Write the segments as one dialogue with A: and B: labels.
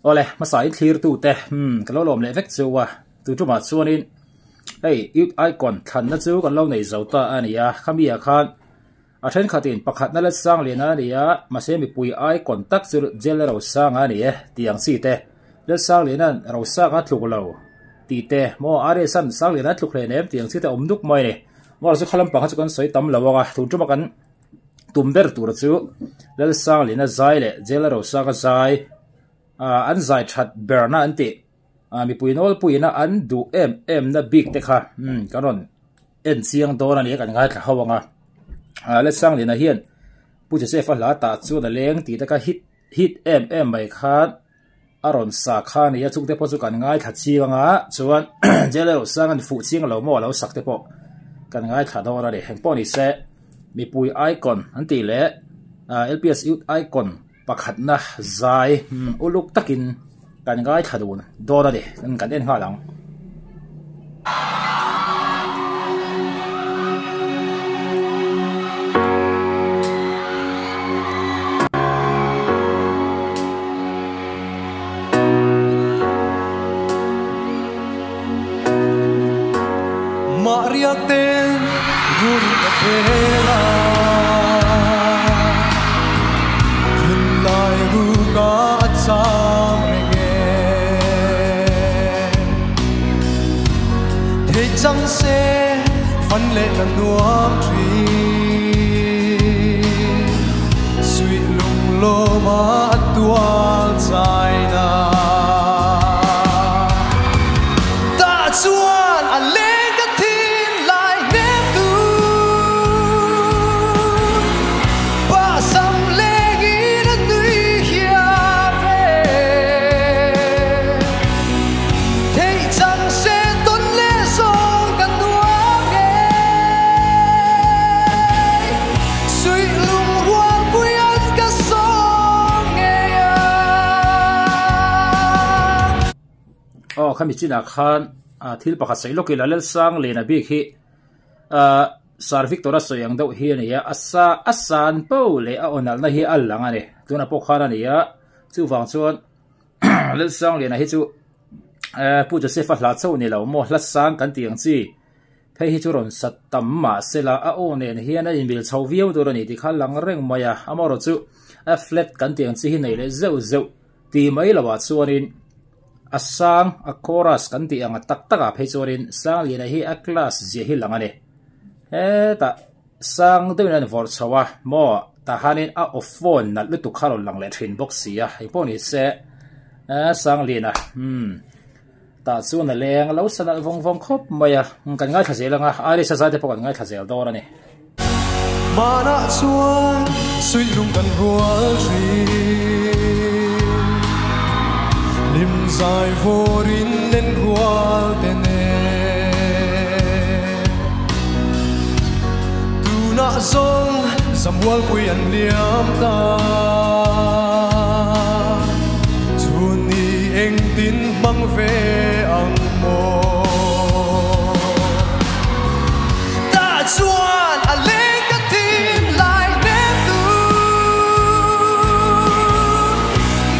A: Awle, hmasa in thlir tu te, hmm, ka lo lawm leh vek chu a, tu tumah chuanin hei Youth Icon thlanna chu kan lo nei zo ta a ni a, khami ah khan a thenkhatin pakhatna la sang lian a ni a, mahse mipui icon tak chu Jelle Rosanga a ni e tih ang chi te, Lalsangliana'n Rosanga a tluk lo tih te, maw Ariasan Sangliana a tluk hlen em tih ang chi te awm nuk mai a ni. Maw chu kha lampang kha chu kan sawi tam lo ang a, tun tuma kan tum ber tur chu Lalsangliana zai leh Jelle Rosanga zai an zai that berna an tih mipui nawlpuiina an duh em em na bik te kha kan rawn en chiang dawn a ni a kan ngaithla ho ang a. Lalsangliana hian Pu Joseph-a hla tah chuan a leng tih te kha hit hit em em mai khan a rawn sa kha a ni a, chungte pawh chu kan ngaithla chiang ang a, chuan jail erawh sang an fuh chiang lo maw a lo sak te pawh kan ngaithla dawn a ni. Engpawh ni se mipui icon an tih leh LPS Youth Icon pakhatna zai uluk takin kan ngaithla dun dawn a ni, kan en nghal ang. Aw khami chinah khan thil pakhat sawi lawk ila Lalsang Lena bik hi ahh Sir Victor a sawi ang deuh hi a ni a, a sa a san po leh a awnalhna hi a lang a ni tunah pawh khan a ni a chuvang chuan Lalsang Lena hi chu eh Pu Joseph a hla chauh ni lo maw hla sang kan tih ang chi phei hi chu rawn sa tam mah se la a aw nen hian a inmil chho viau tur a ni tih kha a lang reng mai a amaherawh chu a flat kan tih ang chi hi nei leh zeuh zeuh tih mai loh ah chuanin a sang a chorus kan tih ang a tak tak ah phei chuanin Sangliana hi a class zia hi lang a ni hetah sang deuhin a invawrh chho a maw tah hianin a aw phone nalh lutuk kha a rawn lang leh thin bawk si a engpawh ni se Sangliana umm tah chuan a leng a lo sa nalh vawng vawng khawp mai a kan ngaithla zel ang a Iris a zai te pawh kan ngaithla zel dawn a ni.
B: Hmanah chuan suihlung kan rual thin, hlim zai vawrin len rual te nen. Tunah zawng zamualpui an liam ta, chhunni engtin hmang ve ang maw? Tah chuan a leng ka thin lai hnem tu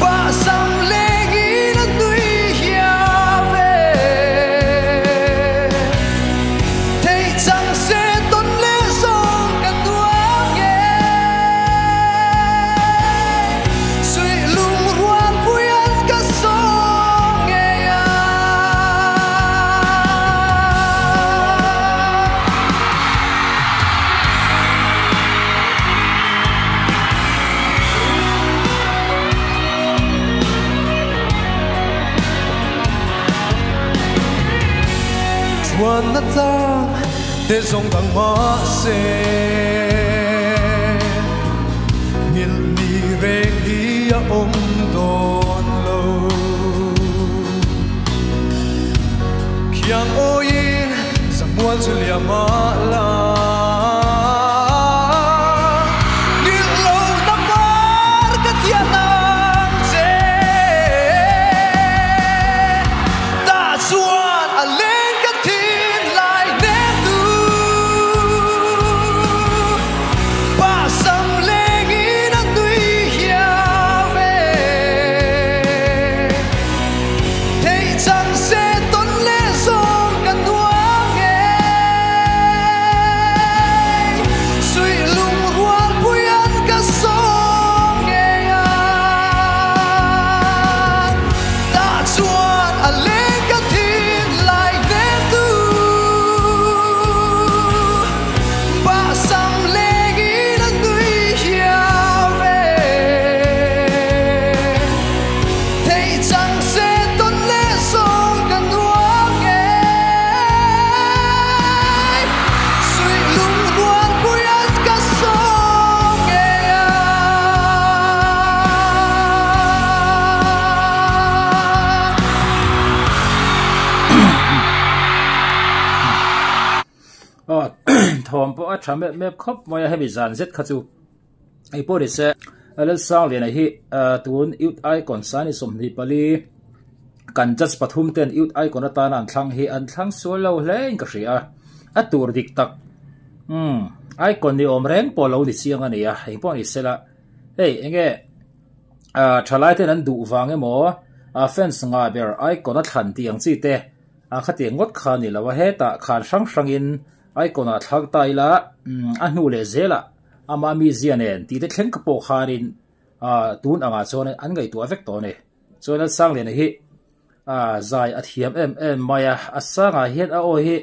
B: Bahsam lengin a nui hiam ve Theih chang se tawn leh zawng ka tuar nge Suih lung rual puian ka sawm ngei a. Chuan na tlang te zawng dang mahse Nghilh ni reng hi a awm dawn lo. Khiang awiin zamual chu liam a la. Nghilh lo na par ka thian ang che. Tah chuan a leng ka thin lai hnem tu. Pasam lengin a nui hiau ve. Thei chang se tawn leh zawng ka nuam ngei. Suih lung rual puian ka sawm ngei ang.
A: Aw thawm pawh a tha mep mep khawp mai a hemi zan zet kha chu hei pawh ni se Lalsangliana hi tun Youth Icon Sani 24 kan judge pathum ten Youth Icon atana an thlang hi an thlang sual lo hle in ka hria a a tur dik tak umm Icon ni awm reng pawh lo ni chiang a ni a eng pawh ni sela hei enge thalai ten an duh vang emaw fans ngah ber Icon a thlan tih ang chi te A khatiang ngawt kha ni lo a, hetah khan hrang hrangin icon ah thlak ta ila a hnu leh zelah amah mizia nen tih te thleng ka pawh khanin tun angah chuan an ngaihtuah vek tawh a ni. Chuan Lalsangliana hi zai a thiam em em mai a, a sangah hian a aw hi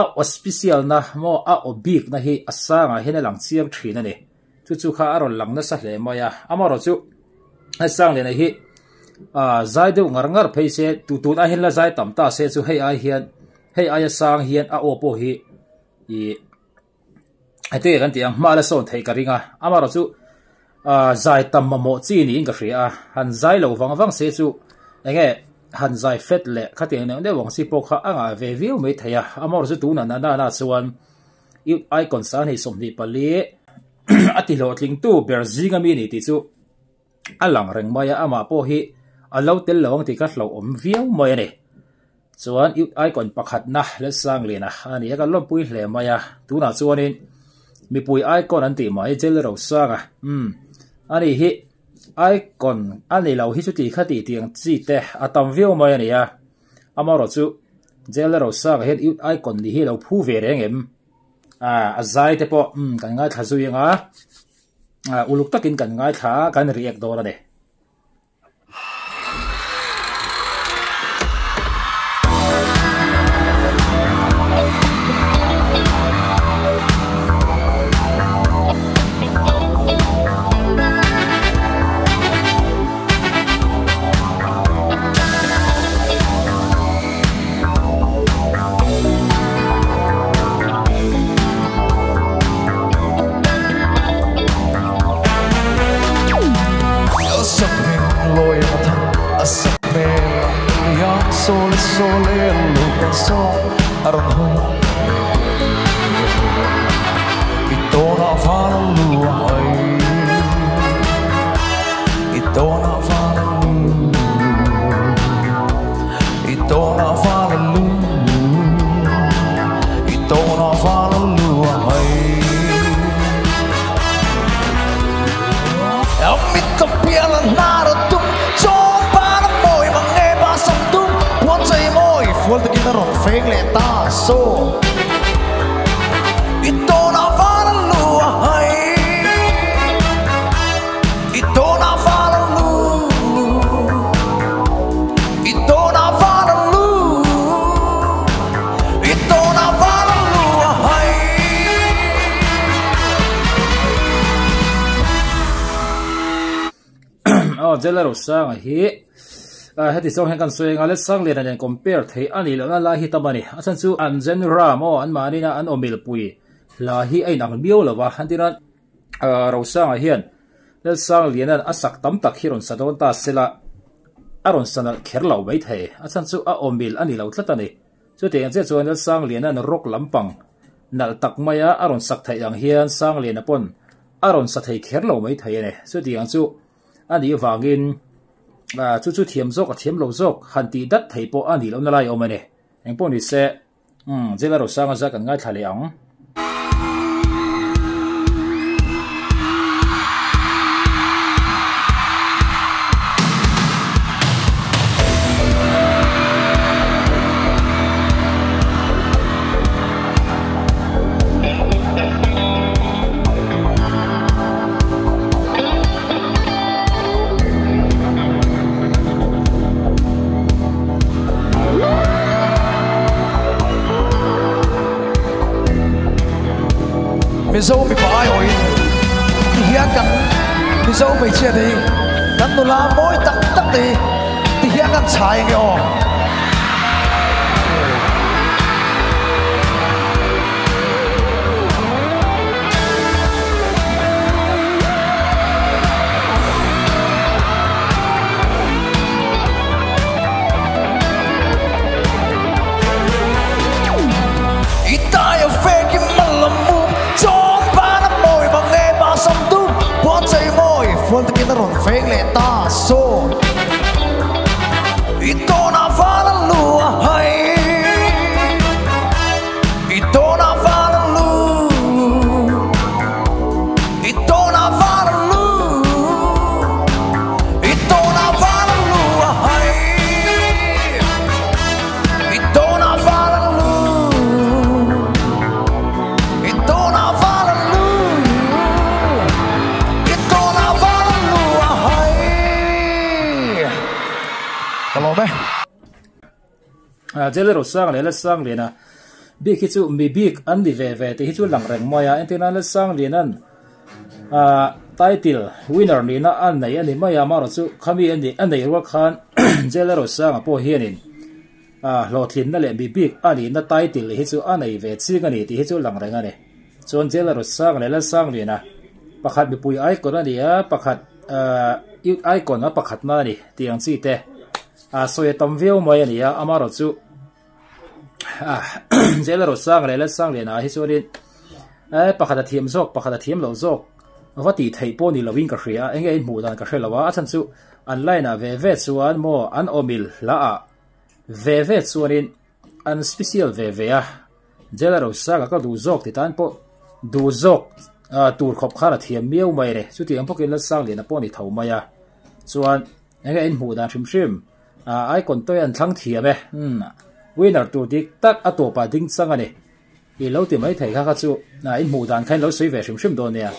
A: a aw special na maw a aw bik na hi a sangah hian a lang chiang thin a ni. Chu chu kha a rawn lang nasa hle mai a, amaherawhchu Sangliana hi zai deuh ngar ngar phei se tu tun ai hian la zai tam ta se chu hei ai hian hei aia sang hian a aw pawh hi ih heti kan tih ang hma la sawn theih ka ring a, amaherawhchu zai tam mamawh chi niin ka hria a, han zai lo vang vang se chu eng nge han zai fet leh khatiang neuh neuh ang chi pawh kha a ngah ve viau mai thei a, amaherawhchu tunah na na chuan. Youth Icon sa hnih 24 a ti hlawhtlingtu ber zinga mi ni tih chu a lang reng mai a, amah pawh hi a lo tel lo ang tih kha hlauhawm viau mai a ni. Chuan Youth Icon pakhatna Lalsangliana a ni a, kan lawmpui hle mai a, tunah chuanin mipui Icon an tih mai Jel Rosanga umm a ni hi Icon a ni lo hi chuti kha tih tiang chi te a tam viau mai a ni a. Amaherawh chu Jail Rosanga hian Youth Icon nih hi a lo phu ve reng em? A zai te pawh kan ngaithla zui anga uluk takin kan ngaithla a, kan react dawn a ni. Aw Jela Rosanga hi heti zawng hian kan sawi anga Lalsangliana nen compare theih a nih lohna lai hi tam a ni. A chhan chu an genre maw an mahni-na an awmilpui hla hi a inang miau lo va, an tina Rosanga hian Lalsangliana'n a sak tam tak hi rawn sa dawn ta sela, a rawn sa nalh kher lo maithei. A chhan chu a awmil a ni lo tlat a ni. Chutiang chiah chuan Lalsangliana'n rock lampang nalh tak maia a rawn sak theih ang hian Sangliana pawn a rawn sa thei kher lo maithei a ni. Chutiang chu a nih vangin chu chu thiam zawk a thiam lo zawk han tih dat thei pawh a nih lohna lai a awm a ni. Engpawh ni se. Umm, Jela Rosanga zat kan ngaithla leh ang.
B: Mizo mipa aiawhin ti hian kan Mizo hmeichhia te hi kan nula mawi tak tak te hi chhai nge aw. I tai a fek i mal a mum Chawn ban a mawi mang e ba sam dum Puan chei mawi fual takin a rawn feng leh ta saw I tawn ah val a lu a hai I tawn ah val a lu I tawn ah val a lu I tawn ah val a lu a hai I tawn ah val a lu I tawn ah val a lu I tawn ah val a lu a hai Ka lawm e.
A: Jail erawh sang leh la sang lian a bik hi chu mi bik an ni ve ve tih hi chu lang reng mai a entirnan la sang lian an ah title winner nihna a nei a ni mai a amaherawh chu khami a nih a neih rual khan jail erawh sanga pawh hianin ah hlawhtlinna leh mi bik a nihna title hi chu a nei ve ching a ni tih hi chu lang reng a ni chuan jail erawh sang leh la sang lian a pakhat mipui icon a ni a pakhat ah youth icon a pakhatna a ni tih ang chi te. A sawi a tam viau mai a ni a, amaherawh chu Jail erawh sang leh Lalsangliana ah hi chuanin eh pakhat a thiam zawk pakhat a thiam loh zawk va tih theih pawh ni loin ka hria a, enge in hmuh dan ka hre lo a, a chhan chu an line ah ve ve chuan maw an awmil hla ah ve ve chuanin an special ve ve a, Jail erawh sang a ka duh zawk ti tan pawh duh zawk tur khawp khan a thiam miau mai a ni, chutiang bawkin Lalsangliana pawh a ni tho mai a, chuan. Enge in hmuh dan hrim hrim ah icon tawi an thlang thiam e umm winner tur dik tak a tawpah ding chang a ni i lo ti mai thei kha kha chu ah in hmuh dan kha in lo sawi ve hrim hrim dawn nia.